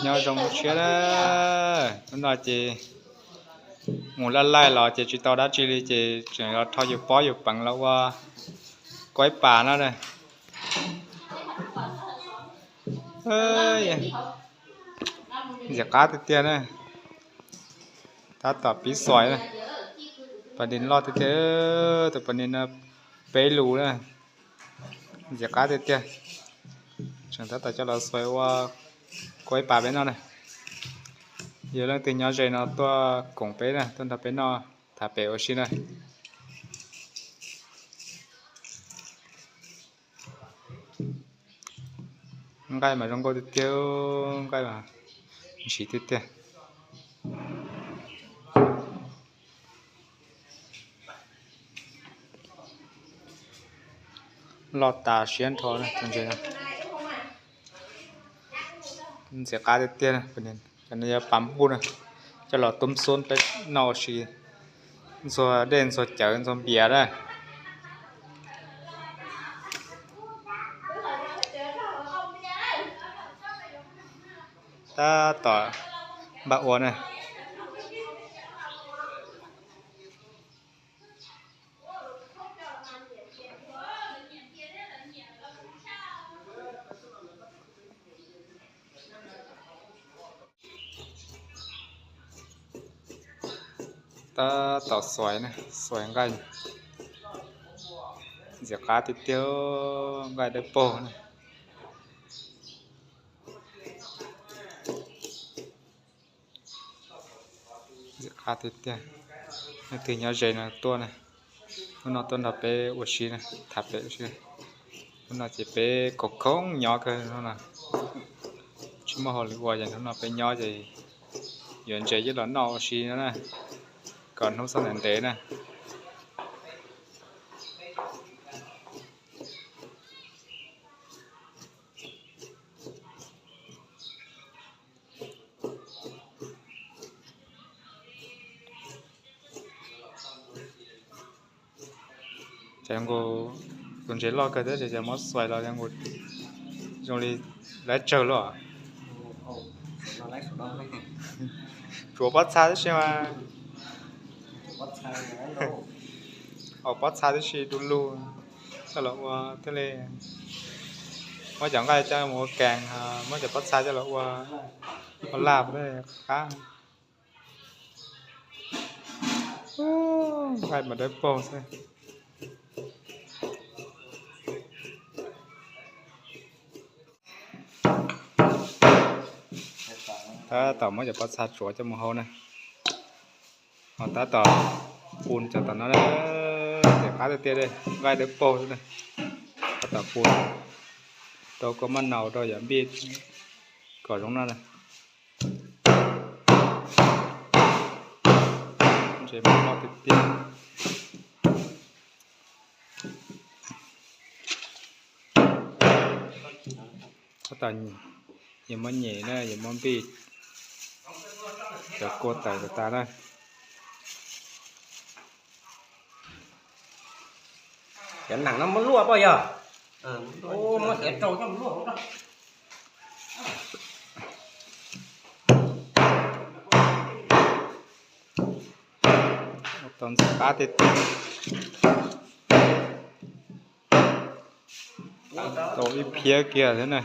Nyob zoo siab na. Hnub no ces mus laj laij los ces tsis tau dab tsi li ces tseem los rho yus pob yus peev los ua kuaib pas no na. Ntxim qab tiag tiag na. Tab tom pib xuais na. Pas nis loj tiag tiag, tus pas nis no peb lus na. Ntxim qab tiag tiag. Tseem tab tom coj los xuais ua kuaib pas peb noj na. Yog leej twg nyob ze no tuaj koom peb na, tuaj nrog peb noj tham pem ua si na. Nqaij mas zoo nkauj tiag tiag, nqaij mas ntsim tiag tiag. Loj tas siab nrho tus ntses no. Ntxim qab tiag tiag. Cov no yog pas npuj na, coj los tub xub peb noj ua si, ntxuag dej ntxuag cawv ntxuag npias na. Tab tom npaj ua na. Tab tom xuais na, xuais nqaij ntxim qab tiag tiag, nqaij dawb paug na. Ntxim qab tiag tiag. Leej twg nyob ze no tuaj na, hnub no tuaj nrog peb ua si na, tham pem ua si. Hnub no ces peb khoom khoom nyob kawg no, tsis muaj hauj lwm ua ces hnub no peb nyob ces yuav ntses coj los noj ua si no na, kom hnub txhob ntev ntev na. Ces nkaus tus ntses loj kawg thiab ces muab xuais los zoo li lawv tsawg luaj. Tsuav pob txha tib si mas, haus pob txha tib si du lug coj los ua thiaj li muab cov nqaij coj mus ua kees, muab cov pob txha coj los ua laj qab. Nqaij mas dawb paug xwb. Tab tom muab cov pob txha tsuav coj mus hau na. Ho tab tom pun cov tom no, ntxim qab tiag tiag li, nqaij dawb paug xwb na. Tab tom pun rau kua maj naus rau yam npij kom zoo noj na. Ntses mas loj tiag tiag. Tab tom, yus muab nyem na, yus muab npij cov kua tawm tas tas na. Cov nees no muab luaj poj yog, muab xav rau coj mus luaj. Tau ntxim qab tiag tiag. Tau ib phiab kiag thiab na.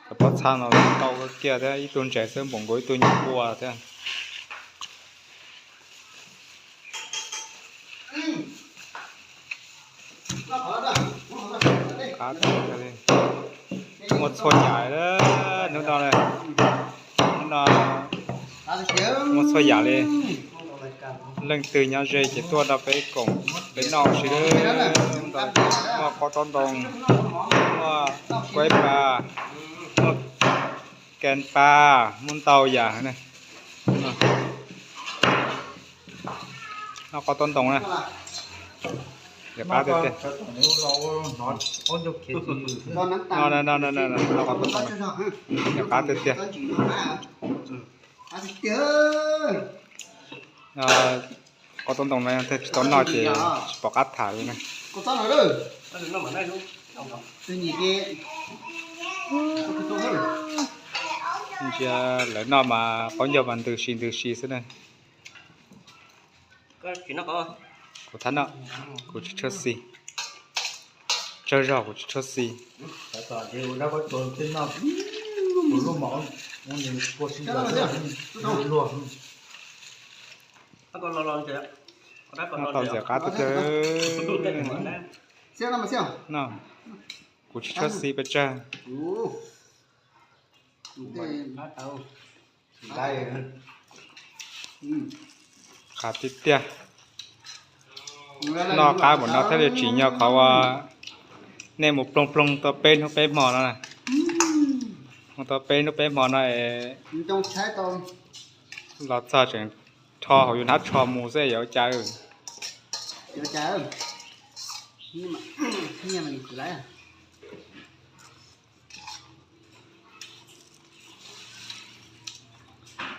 Cov pob txha no tau kiag thiab, ib tug ntses xwb npaum nkaus ib tug nyuam qua thiab. Qab tiag tiag li. Muaj txhua yam, hnub no, hnub no muaj txhua yam li. Leej twg nyob ze ces tuaj nrog peb koom peb noj ua si. Muaj qaub taub ntoo, muaj kuaib pa, muaj kees pa, muaj ntau yam na. Noj qaub taub ntoo na. Yog qab tiag tiag. Noj, noj, noj, noj, noj qaub taub ntoo na. Yog qab tiag tiag. Qaub taub ntoo no yog tsis tau noj ces tsis pom qab tham li na. Ntsia lawv noj mas qaub ncaug mas ntws si ntws si xwb na. Kuv thab noj, kuv tsis tshua xis, tsawg zog kuv tsis tshua xis. Noj tau ntxim qab tiag tiag. Kuv tsis tshua xis pes tsawg. Qab tiag tiag. Noj qab npaum no thiaj li tsim nyog qhov uas nej mus ploog ploog tau peb hnub peb hmo no na. Mus tau peb hnub peb hmo no es los txog tseem rho hauv yus hnab tsho mus xwb yuav ua cas.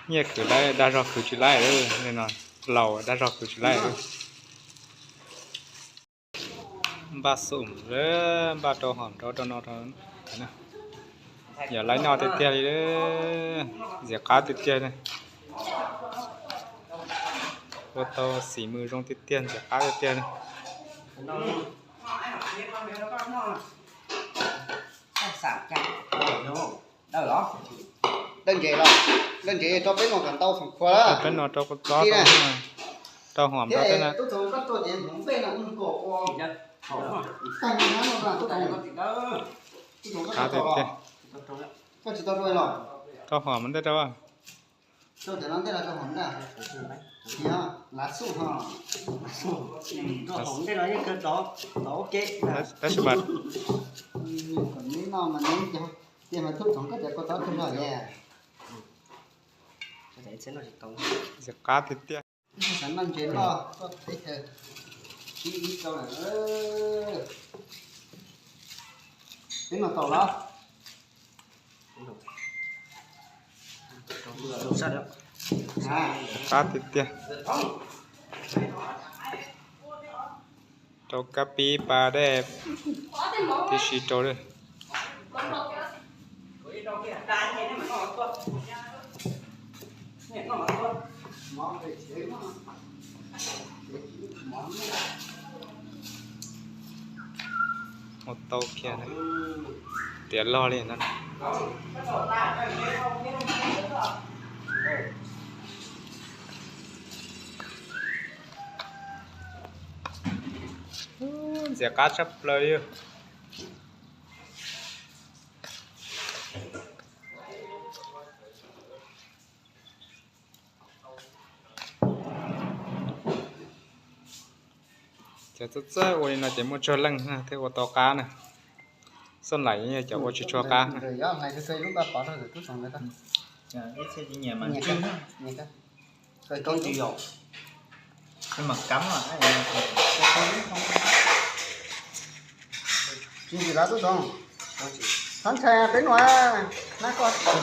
Nyiaj khwv laib, dag zog khwv tsis laib, laus dag zog khwv tsis laib. Npaj xum, npaj rau hom rau rau no rau. Yog laib noj tiag tiag li, ntxim qab tiag tiag. Ua tau xim mws zoo tiag tiag, ntxim qab tiag tiag. Dawb ntsev los, dawb ntsev rau peb no kom ntau feem khua lawm. Peb no rau kua txob, rau hom rau tej na. Qab tiag tiag. Rau hom ntej rau. Tab sis mas ntxim qab tiag tiag. Qab tiag tiag. Rau kab pib pas dej tib si rau. Ua tau kiag tiav log li no. Ntxim qab tshaj plaws li. Cov txawj txawj ua li no ces muaj tsawg leej thiaj ua tau qab na. Xoj laim yog cov ua tsis tshua qab na.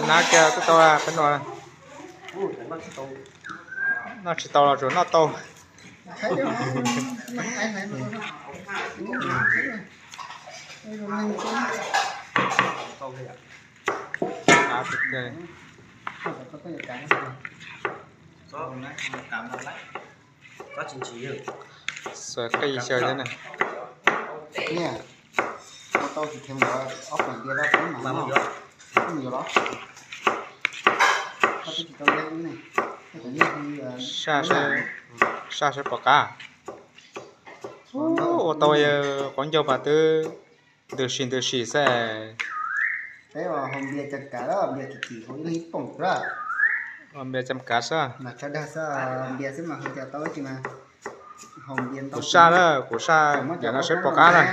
Nab kiag tub tau peb noj. Noj tsis tau los tsuas noj tau. Xuas qij xyaw thiab na. Saj seb, saj seb pom qab. Ua tau, qaub ncaug mas twb ntws sim ntws sim xwb. Ua npias cam kav xwb. Kuv saj na, kuv saj yam no seb pom qab na.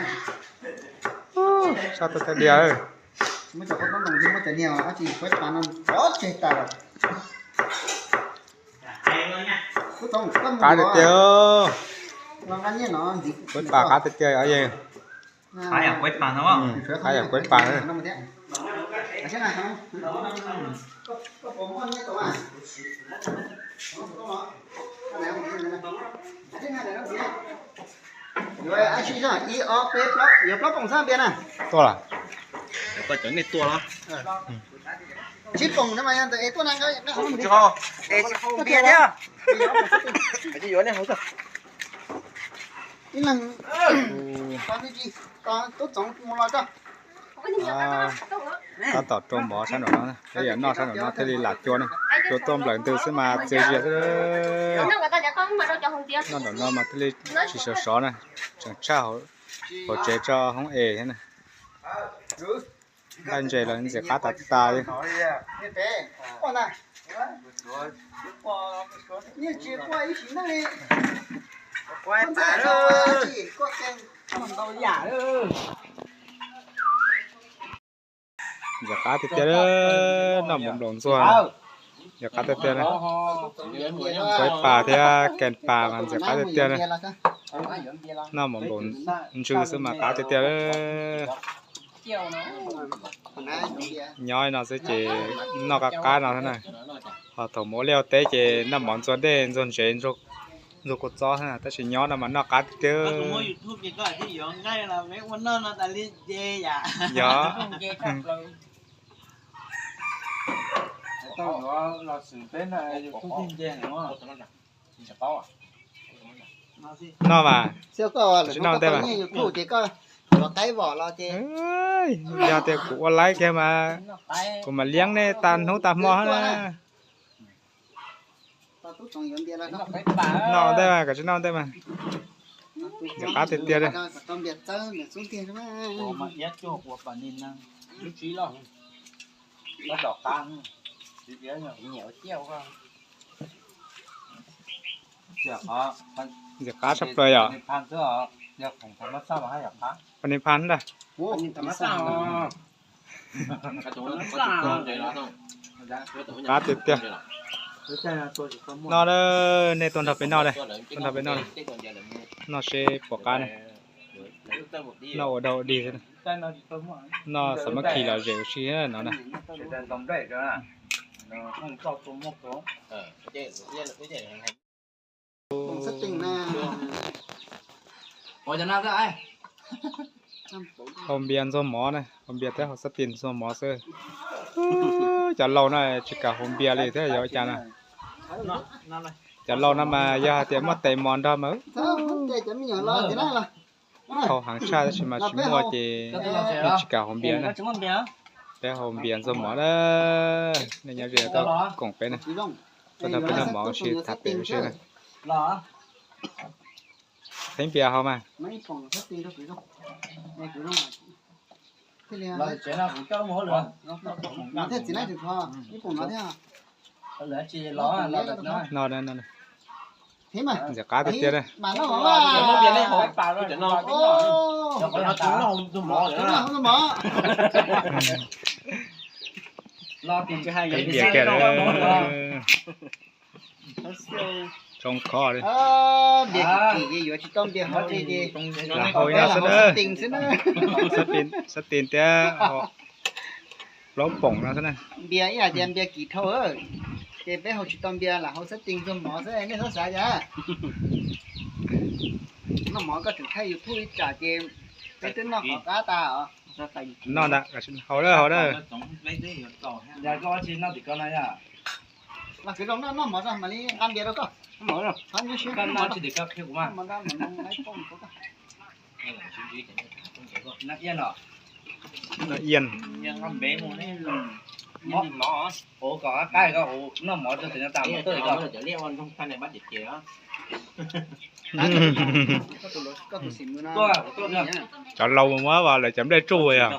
Saj tau tiag tiag. Qab tiag tiag. Kuv pom qab tiag tiag os yawg. Qab yam kuv pom na. Tuaj lawm. Koj cov nej tua los? Tsis pom na mas yog ntawd es tuaj na, nqa hauv. Tsis qhov, es tsis qhov npias thiab. Tsis yuav nej hauv txog. Ib leeg tub txoov mus los tso. Tab tom rau mov sab nraum no, peb yam noj sab nraum no thiaj li lam cua na. Cua tuaj nplawm ntws xwb mas txias zias xwb. Noj nraum no mas thiaj li tsis sov sov na, tseem tshaj hauv tsev tso hoob es thiab na. Nqaij ntses los ntxim qab tas tas li. Ntxim qab tiag tiag, noj mov nplaum ntxuag, ntxim qab tiag tiag na. Kuaib pas thiab kees pas mas ntxim qab tiag tiag na. Noj mov nplaum ntsw xwb mas qab tiag tiag. Nyob no xwb ces noj qab qab no xwb na. Ho thaum mus ua liaj ua teb ces noj mov ntxuag dej ntxuag ntsev ntxuag kua txob xwb na, tab sis nyob no mas noj qab tiag tiag. Yog. Noj mas, tsis noj tej mas. Yog tias kuv ua laib kiag mas kuv mam liab nej tag hnub tag hmo na. Noj tej mas, koj tsis noj tej mas. Ntxim qab tiag tiag li. Ntxim qab tshaj plaws yom. Paniphas ntag. Qab tiag tiag. No, nej tuaj nrog peb noj, tuaj nrog peb noj, noj seb puas qab ne. Noj ua dog ua dig xwb. Noj xav muab khi los zem ua si no na. Haus npias ntxuag mov na, haus npias thiab haus xab tis ntxuag mov xwb. Cov laus no tsis kam haus npias li thiab yog ua cas na. Cov laus no mas yog hais tias muaj tes mos nrog mas haus heev tshaj tab sis mas tsis muaj ces tsis kam haus npias na. Peb haus npias ntxuag mov na. Nej nyob ze tau koom peb na. Tuaj nrog peb noj mov ua si tham pem ua si na. Theeb npias haus mas. No, no, no. Ntxim qab tiag tiag na. Theeb npias kiag. Tsoo khov li. Lam haus ib no xwb na. Xab tis thiab plaub poom no xwb na. Npias ib yam tias npias kim dhau, ces peb haus tsis tau npias lam haus xab tis ntxuag mov xwb nej txhob xav cas. Noj mov koj tseem thaij YouTube ib tsam ces peb twb noj qhov qab tas os. Noj ntag, haus lawm haus lawm. Los kwv zoo noj mov tso mam li nqa npias rau koj. Noj ian. Cov laus mus muab lawv cov nplej tsuj yog.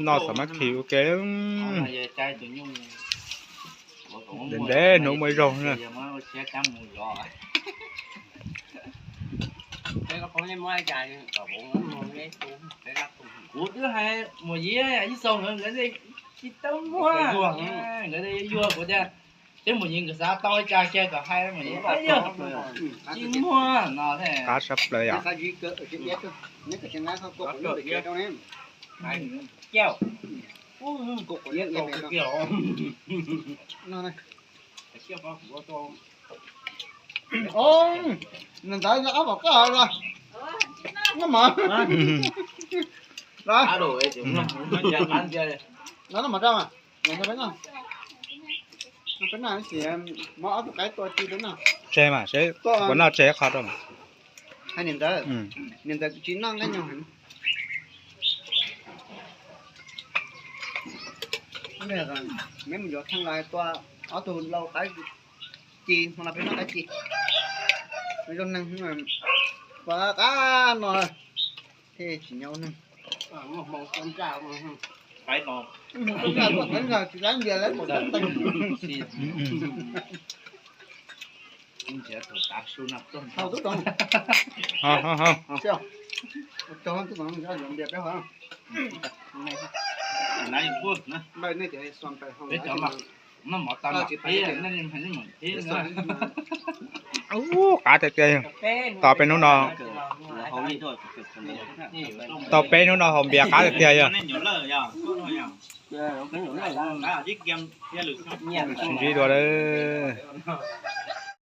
Noj xav mab khi ua ke. Ntev ntev hnub muaj zaug na. Kuv twb hais Muas Yiv ib xyoos nkawd tsis tau muag, nkawd yuag kuv tias Twb mus yig nkawd xav tau ib tsa kiag kom hais mus yig, tsis muaj no thiab. Qab sab plaws yom. Nws ntawd ob pom koj los, no mas, no mas rau mas, peb noj ib sim, muab ob tug qaib tua ci peb noj. Tseg mas seb puas noj tseg qho rau mas. Hais niam ntawd, niam ntawd tsis noj nqaij nyoos heev. Neb mus yuav theej los tua ob tug lau qaib ci, hmo no peb noj qaib ci. Zoo neeg ua qab no thiaj tsis nyob ua neeg. Tsis dab ntias lawv pom teeb teeg. Tub Toom, tub Toom, npias peb hov. Ub, qab tiag tiag, tos peb hnub no, tos peb hnub no haus npias qab tiag tiag yog. Sib ntsib dua lawm.